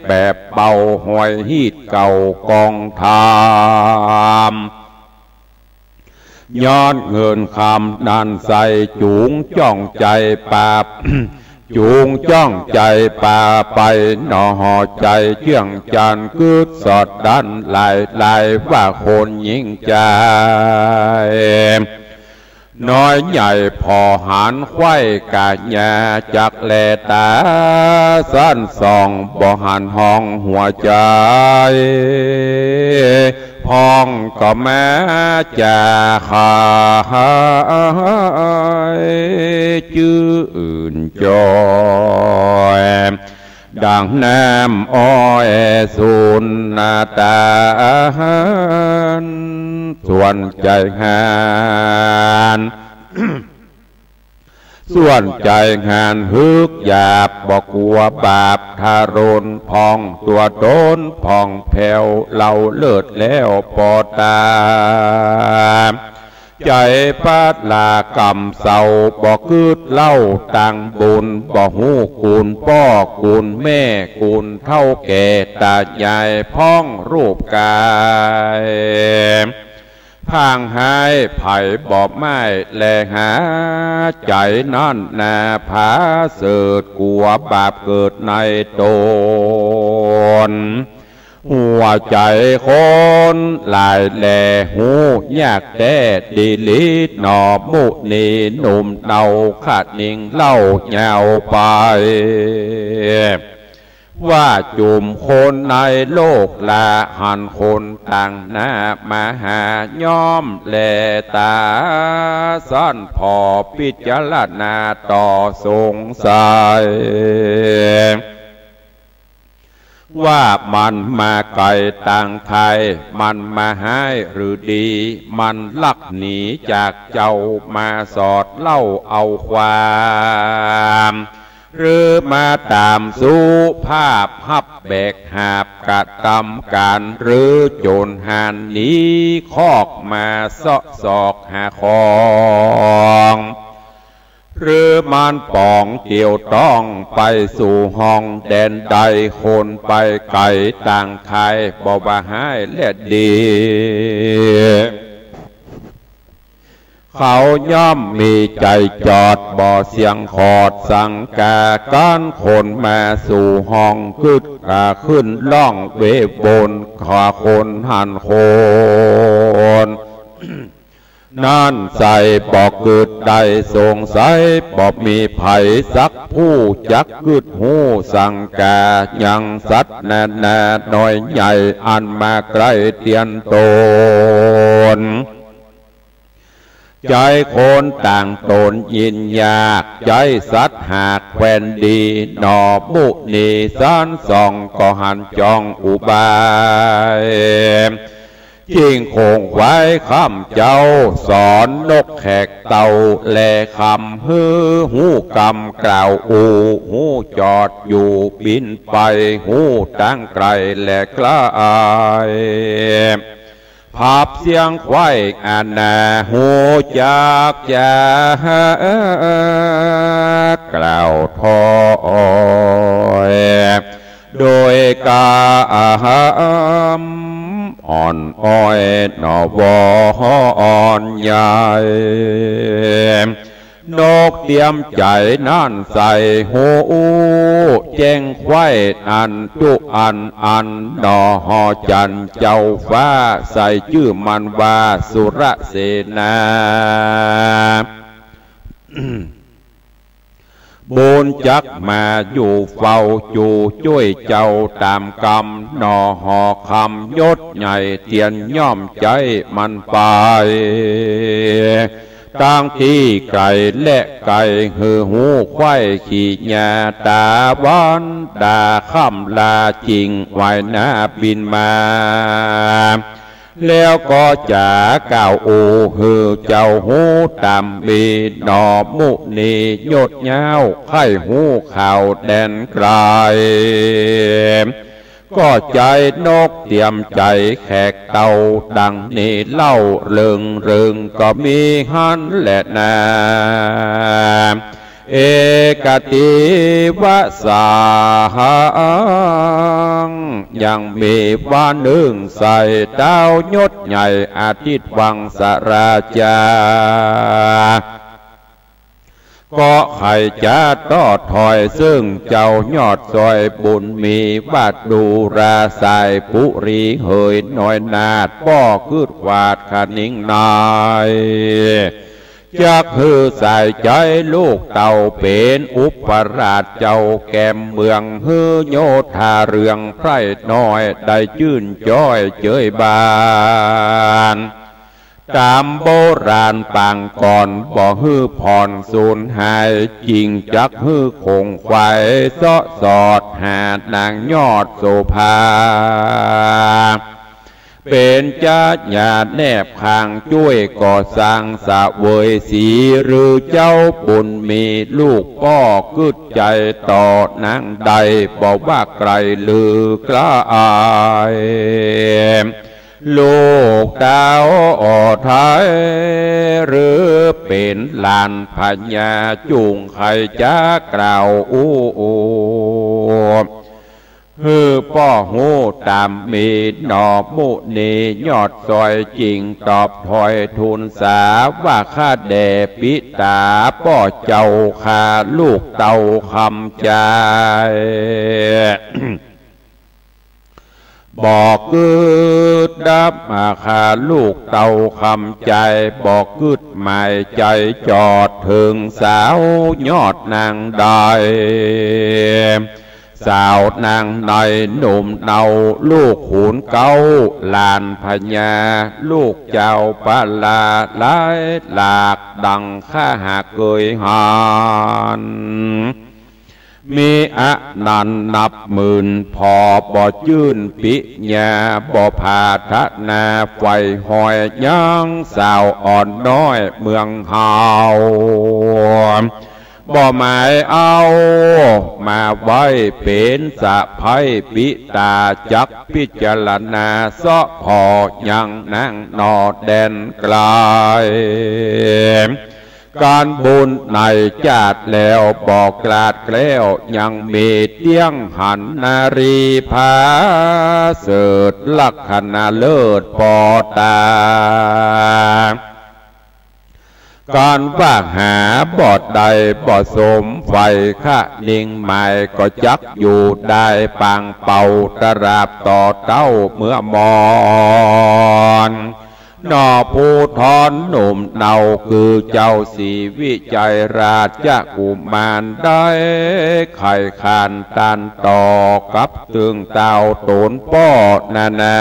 แบบเป่าหอยฮีตเก่ากองธรรม ย้อนเงินคำนั้นไซร้จุงจ้องใจ๋ปาบ จุงจ้องใจ๋ปาไปหน่อ ห่อใจ๋เจื้องจันทน์กึ๊ดสอดดั้นหลายหลาย ว่าคนยิงจ่ายน้อยใหญ่ผ่อหาญไขว้ก๋ายา จักแลต๋าสันส่องบ่หันห้องหัวใจ๋ พองก็มาจาหายจื้นจ่อย ดังน้ำอ้อยสูนตาหาร ส่วนใจ๋หาน ส่วนใจ๋หานฮึกหยาบบ่กั๋วบาปทารุณ ผ่องตั๋วต๋นผ่องแผ้วเลาเลิศแล้วปอต๋า ใจ๋ปะลากรรมเศร้าบ่กึ๊ดเล่าตังบุญ บ่ฮู้กู๋นป้อกู๋นแม่กู๋นเฒ่าแก่ต๋ายายพ่องรูปก๋าย พางหายไผบ่ไม้แลหา ใจ๋นั้นนาผาเสริฐกั๋วบาปเกิดในต๋น หัวใจ๋คนหลายแลฮู้ยากแต๊ดีหลีหน่อ มุนีหนุ่มเนาคะนิงเล่ายาวไป ว่าจุมคนในโลกลาหันคนต่างหน้ามาหา ย่อมแลต๋าสันผ่อพิจารณาต่อสงสัย ว่ามันมาไก๋ตางใค มันมาฮ้ายหรือดี มันลักหนีจากเจ้ามาสอดเล่าเอาความ หรือมาต๋ามสุภาพฮับแบกหาบกระตำก๋าน หรือโจ๋รหานหนีคอกมาเซาะซอกหาของ หรือมันป๋องเตียวต้องไปสู่ห้องแดนใด คนไปไก๋ต่างคาย บ่ว่าฮ้ายและดี เขาย่อมมีใจ๋จอด บ่เสี้ยงขอดสังกา ก๋านคนมาสู่ห้อง กึ๊ดกาขึ้นร้องเววน ขอคนหันคน นั้นใส่ บ่กึ๊ดได้สงสัย บ่มีใผสักผู้ จักกึ๊ดฮู้สังกา ยังสัตว์นานาน้อยใหญ่ อันมาใก้เตียนตน ใจ๋คนต่างต๋นยินยาก ใจ๋สัตว์หากแควนดี หนอมุนีสันสอง ก็หันจองอุบาย จิ่งคงไว้คำเจ้า สอนนกแขกเต้า แลคำหื้อฮู้กำกล่าวอู้ ฮู้จอดอยู่บินไป ฮู้ตั้งใก้และใก้ ผับเสี้ยงไขว้อานา ฮู้จักจ๋ากล่าวถ้อย โดยกำอ่อนอ้อยหนอวอนใหญ่ นกเตียมใจ๋นั้นใส่ฮู้แจ้งไขว้อันจุอันอัน หนอหอจันทร์เจ้าฟ้า ใส่จื้อมันว่าสุรเสนา บุญจักมาอยู่เฝ้าจู๋จ้วยเจ้าต๋ามกำ หนอหอคำยศใหญ่เตียนย่อมใจ๊มันไป ตั้งตี้ไก๋และไก๋ หื้อฮู้ไขว้ขี่ญาต๋าวันดาค่ำลา จิ่งไหว้หน้าบินมา แล้วก็จ๋ากล่าวอู้ หื้อเจ้าฮู้ต๋ามมี หนอมุนียศยาว ใค่ฮู้ข่าวแดนไก๋ ก็ใจ๊นกเตียมใจ๋แขกเต้า ดังนี้เล่าเริงเริง ก็มีหั้นแลนา เอกติวสัง ยังมีวันนึ่งใส่ ต้าวยศใหญ่อาทิตย์วังสราชา ก็ใค่จะต่อถอย ซึ่งเจ้ายอดซอยบุญมีว่าดูราสายปุรีเหยน้อยนาฏ ป้อกึ๊ดขวาดขะนิงนาย จักหื้อสายใจ๋ลูกเต้าเป๋นอุปราชเจ้าแก่มเมือง หื้อโยธาเรืองไพร่น้อยได้จื้นจ้อยเจยบาน ต๋ามโบราณปางก่อน บ่หื้อผ่อนสูญหาย จิ่งจักหื้อคงไขว้เซาะสอดหานางยอดโสภา เป๋นจ๊ะญาแนบข้างจ้วยก่อสร้างเสวยศรี หรือเจ้าบุญมีลูกป้อกึ๊ดใจ๋ต่อนางได้ บ่ว่าไก๋หรือใก้ ลูกเต้าอ่อไทย หรือเป๋นหลานพญาจุ่ง ใค่จะกล่าวอู้ หื้อป้อฮู้ต๋ามมี หนอมุนียอดซอย จิ่งตอบถอยทูลสาว่าข้าแด่ปิต๋าป้อเจ้าข้าลูกเต้าคำใจ๋ บ่กึ๊ดดับมาข้าลูกเต้าคำใจ๋ บ่กึ๊ดหมายใจ๋จอดเถิงสาวยอดนางได้ สาวนางในหนุ่มเนาลูกขุนเก๊า หลานพญาลูกเจ้าปาลาหลายหลาก ดังข้าหากเกยหัน มีอันนันนับหมื่น ผ่อบ่จื้นปิญญา บ่ผาถนาใฝ่หอยยังสาวอ่อนน้อยเมืองเฮา บ่หมายเอามาไว้เป๋นสะใภ้ ปิต๋าจักพิจารณาเซาะผ่อยังนางหนอแดนไก๋ ก๋านบุญในจาติแล้วบ่คลาดแคล้ว ยังมีเตี้ยงหันนารีผาเสริฐ ลักขณะเลิศปอตา ก๋านว่าหาบ่ได้บ่สมใฝ่ คะนิงหมายก็จักอยู่ได้ ปางเป่าตราบต่อเต้าเมื่อมอน นอผู้ทอนหนุ่มเนา คือเจ้าศรีวิชัยราชกุมาร ได้ไขขานตันต่อกับตึงเต้าต๋นป้อนานา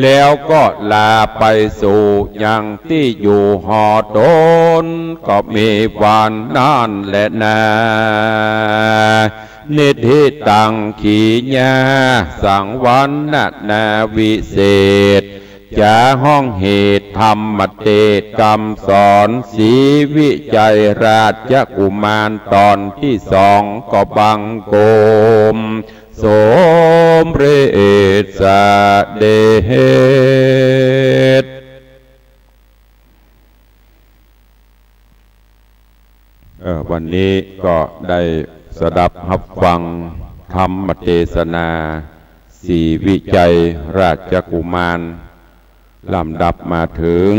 แล้วก็ลาไปสู่ยังตี้อยู่หอต๋น ก็มีวันนั้นแลนา นิธิตัง ขีญา สังวรรณนาวิเศษ จ๋าฮ้องเหตุธรรมเตสน์ กำสอนศรีวิชัยราชกุมารต๋อนตี้สอง ก็บังคมสมเร็จเสด็จ เอ่อ วันนี้ก็ได้สดับฮับฟังธรรมเตสนาศรีวิชัยราชกุมาร ลำดับมาเถิง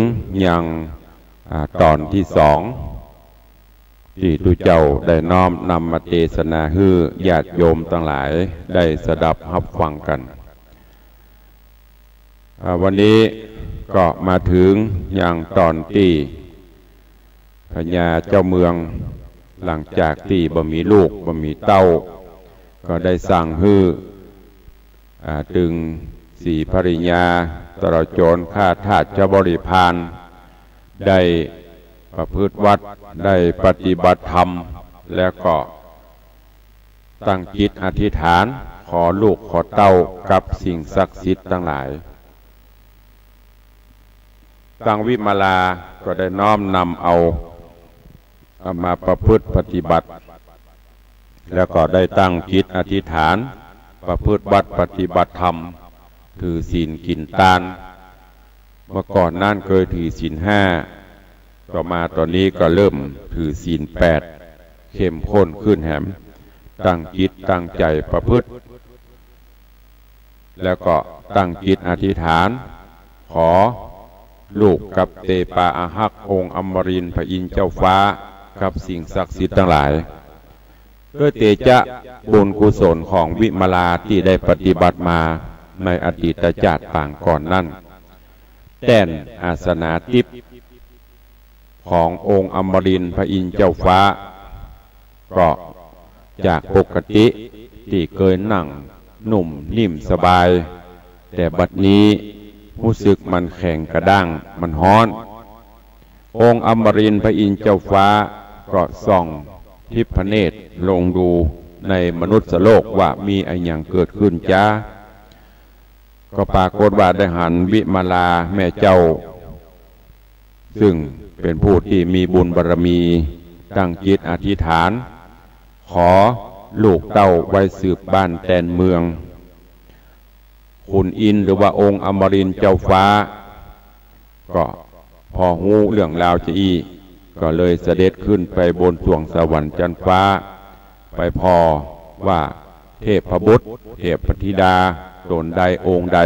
ยัง อ่า ต๋อนตี้สอง ตี้ตุ๊เจ้าได้น้อมนำมาเตสนาหื้อญาติโยมตังหลายได้สดับฮับฟังกั๋น อ่า วันนี้ก็มาเถิงยังต๋อนตี้พญาเจ้าเมือง หลังจากตี้บ่มีลูกบ่มีเต้า ก็ได้สั่งหื้อ อ่า ตึงศรีภริยา ตลอดจ๋นข้าทาสบริพาร ได้ประพฤติวัตร ได้ปฏิบัติธรรม แล้วก็ตั้งจิตอธิษฐาน ขอลูกขอเต้ากับสิ่งศักดิ์สิทธิ์ตังหลาย ตังวิมาลาก็ได้น้อมนำเอา เอามาประพฤติปฏิบัติ แล้วก็ได้ตั้งจิตอธิษฐาน ประพฤติวัตรปฏิบัติธรรม ถือศีลกิ๋นตาน เมื่อก่อนนั้นเกยถือศีลห้า ต่อมาต๋อนนี้ก็เริ่มถือศีลแปด เข้มข้นขึ้นแหม ตั้งจิตตั้งใจ๋ประพฤติ แล้วก็ตั้งจิตอธิษฐาน ขอลูกกับเตปาอาฮัก องค์อมรินทร์พระอินทร์เจ้าฟ้า กับสิ่งศักดิ์สิทธิ์ตังหลาย ด้วยเตจะบุญกุศลของวิมาลาตี้ได้ปฏิบัติมาในอดีตจาติปางก่อนนั้น แต้นอาสนาทิพย์ขององค์อมรินทร์พระอินทร์เจ้าฟ้า ก็จากปกติตี้เกยนั่งนุ่มนิ่มสบาย แต่บัดนี้ฮู้สึกมันแข็งกระด้าง มันฮ้อน องค์อมรินทร์พระอินทร์เจ้าฟ้าก็ส่องทิพเนตรลงดูในมนุษย์โลกว่ามีอะหยังเกิดขึ้นจ๊า ก็ปรากฏว่าได้หันวิมาลาแม่เจ้า ซึ่งเป๋นผู้ตี้มีบุญบารมี ตั้งจิตอธิษฐาน ขอลูกเต้าไว้สืบบ้านแตนเมือง ขุนอินทร์หรือว่าองค์อมรินทร์เจ้าฟ้า ก็พอฮู้เรื่องราวจาอี้ ก็เลยเสด็จขึ้นไปบนสวงสวรรค์จั๊นฟ้า ไปผ่อว่าเทพบุตร เทพธิดา ต๋นใดองค์ใด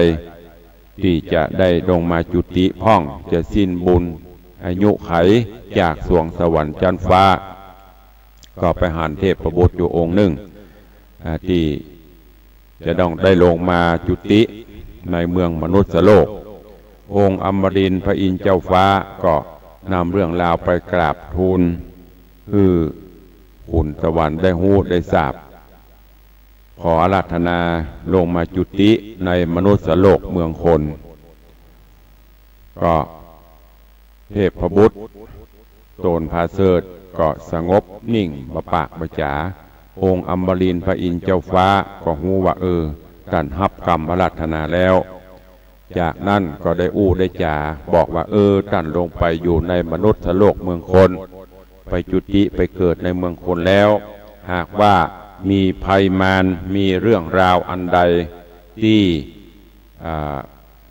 ตี้จะได้ลงมาจุติพ่อง จะสิ้นบุญอายุไขจากสวงสวรรค์จั๊นฟ้า ก็ไปหันเทพบุตรอยู่องค์นึ่ง อ่า ตี้จะต้องได้ลงมาจุติในเมืองมนุษย์โลก องค์อมรินทร์พระอินทร์เจ้าฟ้าก็นำเรื่องราวไปกราบทูล หื้อขุนสวรรค์ได้ฮู้ได้ทราบ ขออาราธนาลงมาจุติในมนุษย์โลกเมืองคน ก็เทพบุตรต๋นผาเสริฐก็สงบนิ่งบ่ปากบ่จ๋า องค์อมรินทร์พระอินทร์เจ้าฟ้าก็ฮู้ว่า เออ ต้านฮับกำอาราธนาแล้ว จากนั้นก็ได้อู้ได้จ๋าบอกว่า เออ ต้านลงไปอยู่ในมนุษย์โลกเมืองคน ไปจุติไปเกิดในเมืองคนแล้ว หากว่ามีภัยมาร มีเรื่องราวอันใดตี้ อ่า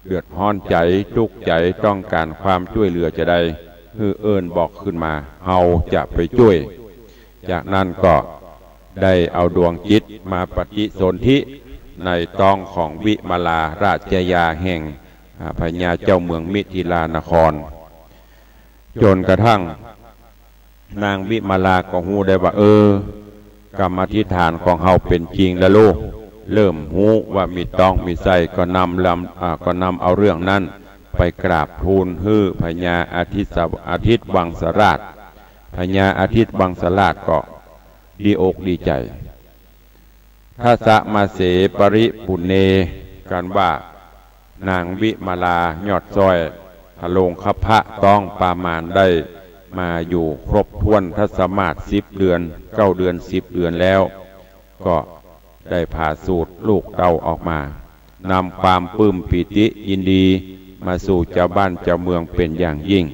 เดือดฮ้อนใจ๋ ตุ๊กข์ใจ๋ ต้องก๋านความจ้วยเหลือจาใด หื้อเอิ้นบอกขึ้นมา เฮาจะไปจ้วย จากนั้นก็ได้เอาดวงจิตมาปฏิสนธิในต๊องของวิมลาราชยาแห่ง อ่า พญาเจ้าเมืองมิถิลานคร จ๋นกระทั่งนางวิมลาก็ฮู้ได้ว่า เออ กำอธิษฐานของเฮาเป๋นจริงแล้วลูก เริ่มฮู้ว่ามีต๊องมีไส้ ก็นำลำ อ่า ก็นำเอาเรื่องนั้นไปกราบทูลหื้อพญาอาทิตย์สว- อาทิตย์วังสราช พญาอาทิตย์วังสราชก็ดีอกดีใจ๋ ทัสสะมาเส ปริปุณเณ กันว่านางวิมลายอดซ้อย ทะโลงคัพพะต๊องปามาณได้มาอยู่ครบถ้วนทัสมาสสิบเดือน เก้าเดือน สิบเดือนแล้ว ก็ได้ผ่าสูติลูกเต้าออกมา นำความปลื้มปีติยินดีมาสู่จาวบ้านจาวเมืองเป๋นอย่างยิ่ง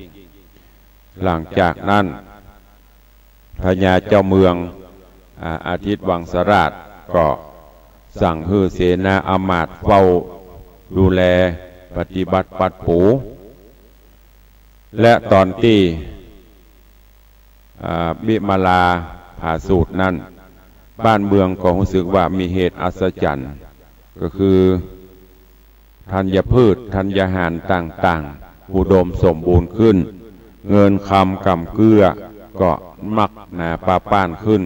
หลังจากนั้น พญาเจ้าเมือง อ่า อาทิตย์วังสราชก็สั่งหื้อเสนาอำมาตย์เฝ้าดูแลปฏิบัติปัดปู และต๋อนตี้ อ่า วิมลาผ่าสูตินั้น บ้านเมืองก็ฮู้สึกว่ามีเหตุอัศจรรย์ ก็คือ ธัญพืชธัญญาหารต่างๆ อุดมสมบูรณ์ขึ้น เงินคำก๋ำเกื้อก็มักหนาปาป้านขึ้น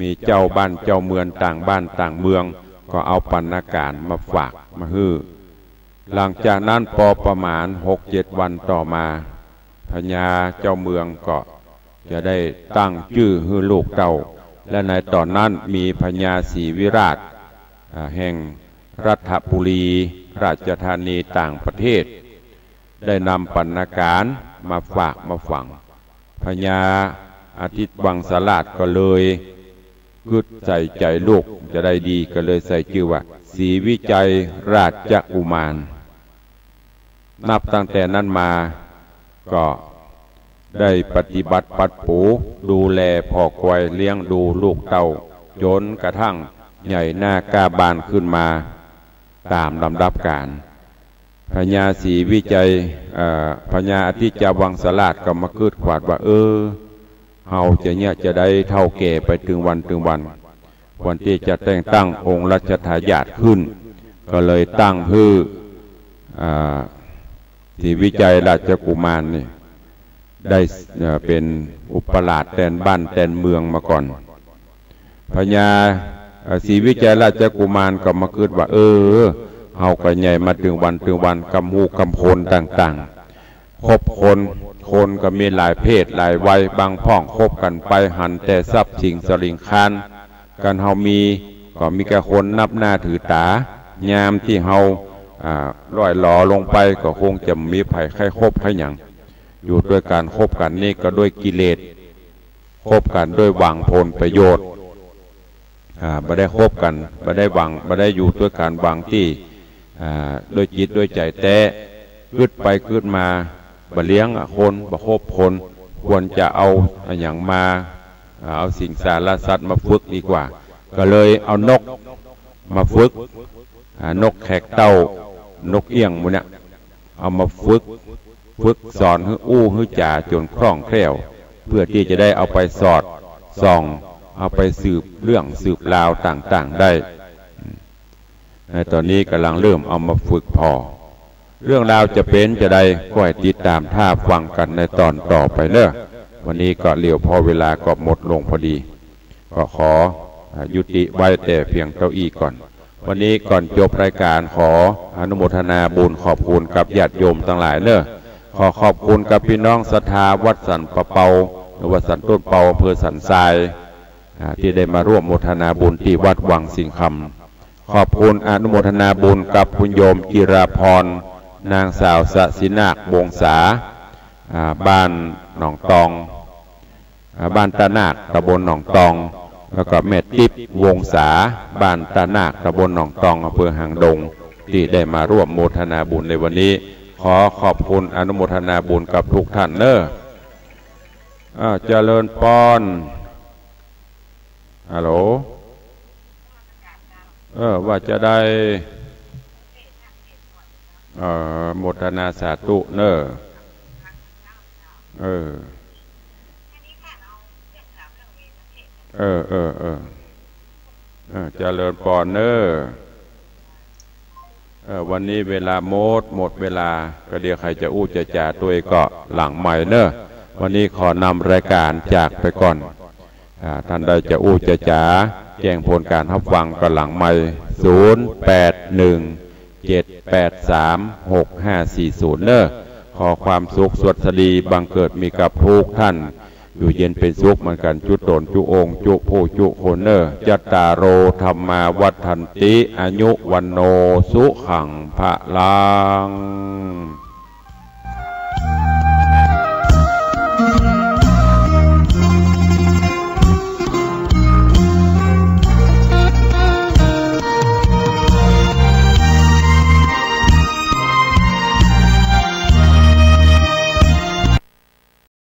มีเจ้าบ้านเจ้าเมืองต่างบ้านต่างเมือง ก็เอาปัณณาก๋ารมาฝากมาหื้อ หลังจากนั้นปอประมาณหกเจ็ดวันต่อมา พญาเจ้าเมืองก็จะได้ตั้งจื้อหื้อลูกเต้า และในต๋อนนั้นมีพญาศรีวิราช อ่า แห่งรัฐบุรีราชธานีต่างประเทศ ได้นำปัณณาก๋ารมาฝากมาฝัง พญาอาทิตย์วังสราชก็เลยกึ๊ดใส่ใจ๋ลูกจะได้ดี ก็เลยใส่จื้อว่า ศรีวิชัยราชกุมาร นับตั้งแต่นั้นมาก็ได้ปฏิบัติปัดปู ดูแลผ่อคอยเลี้ยงดูลูกเต้า จ๋นกระทั่งใหญ่หน้ากล้าบานขึ้นมาต๋ามลำดับก๋าล พญาศรีวิชัย เอ่อ พญาอาทิตย์วังสราชก็มากึ๊ดขวาดว่า เออ เฮาจะเยียะจะได้เฒ่าแก่ไปตึงวันตึงวัน ควรตี้จะแต่งตั้งองค์รัชทายาทขึ้น ก็เลยตั้งหื้อ อ่า ศรีวิชัยราชกุมารนี่ ได้ เอ่อ เป๋นอุปราชแตนบ้านแตนเมืองมาก่อน พญา เอ่อ ศรีวิชัยราชกุมารก็มากึ๊ดว่า เออ เฮาก็ใหญ่มาตึงวันตึงวัน กำฮู้กำโคนต่างๆ คบคน คนก็มีหลายเพศหลายวัย บางพ่องคบกั๋นไปหันแต่ทรัพย์สินสะหลิงคาร กั๋นเฮามีก็มีแก่คนนับหน้าถือต๋า ยามตี้เฮา อ่า ล่อยหลอลงไปก็คงจะบ่มีใผใค่คบใค่หยัง อยู่ตวยกั๋นคบกั๋นนี่ก็ด้วยกิเลส คบกั๋นด้วยหวังผลประโยชน์ อ่า บ่ได้คบกั๋น บ่ได้หวัง บ่ได้อยู่ตวยกั๋นหวังตี้ อ่า ด้วยจิตด้วยใจ๋แต๊ กึ๊ดไปกึ๊ดมา บ่เลี้ยงอะคน บ่คบคน ควรจะเอาอะหยังมา อ่า เอาสิงสารสัตว์มาฝึกดีกว่า ก็เลยเอานกมาฝึก อ่า นกแขกเต้า นกเอี้ยงหมู่เนี่ย เอามาฝึก ฝึกสอนหื้ออู้หื้อจ๋าจ๋นคล่องแคล่ว เพื่อตี้จะได้เอาไปสอดส่อง เอาไปสืบเรื่องสืบราวต่างๆ ได้ ในต๋อนนี้ก่ำลังเริ่มเอามาฝึกผ่อ เรื่องราวจะเป๋นจาใด ก็ให้ติดต๋ามถ้าฟังกั๋นในต๋อนต่อไปเน่อ วันนี้ก็เหลือพอเวลาก็หมดลงพอดี ก็ขอ อ่า ยุติไว้แต่เพียงเต้าอี้ก่อน วันนี้ก่อนจบรายก๋านขออนุโมทนาบุญขอบคุณกับญาติโยมตังหลายเน่อ ขอขอบคุณกับปี้น้องศรัทธาวัดสันป่าเปา หรือวัดสันต้นเปา อำเภอสันทราย อ่า ตี้ได้มาร่วมโมทนาบุญตี้วัดวังสิงห์คำ ขอบคุณอนุโมทนาบุญกับคุณโยมจิราพร นางสาวสศินาค วงศา อ่า บ้านหนองตอง อ่า บ้านต้านาค ต๋ำบลหนองตอง แล้วก็แม่ติ๊บ วงศา บ้านต้านาค ต๋ำบลหนองตอง อำเภอหางดง ตี้ได้มาร่วมโมทนาบุญในวันนี้ ขอขอบคุณอนุโมทนาบุญกับทุกท่านเน่อ อ้าว เจริญปอน ฮัลโหล เออ ว่าจาใด เอ่อ โมทนาสาธุเน่อ เออ เออ เออ เออ เออ เจริญปอนเน่อ เออ วันนี้เวลาหมด หมดเวลา ก็เดี๋ยวใผจะอู้จะจ๋าตวยก็หลังไมค์เน่อ วันนี้ขอนำรายก๋านจากไปก่อน อ่า ต้านใดจะอู้จะจ๋า แจ้งผลก๋านฮับฟังก็หลังไมค์ ศูนย์ แปด หนึ่ง เจ็ด แปด สาม หก ห้า สี่ ศูนย์ เน่อ ขอความสุขสวัสดีบังเกิดมีกับทุกท่าน อยู่เย็นเป๋นสุขเหมือนกั๋นจุ๊ต๋นจุ๊องค์จุ๊ผู้จุ๊คนเน่อ จัตตาโร ธัมมา วัฑฒันติ อายุ วัณโณ สุขัง พลัง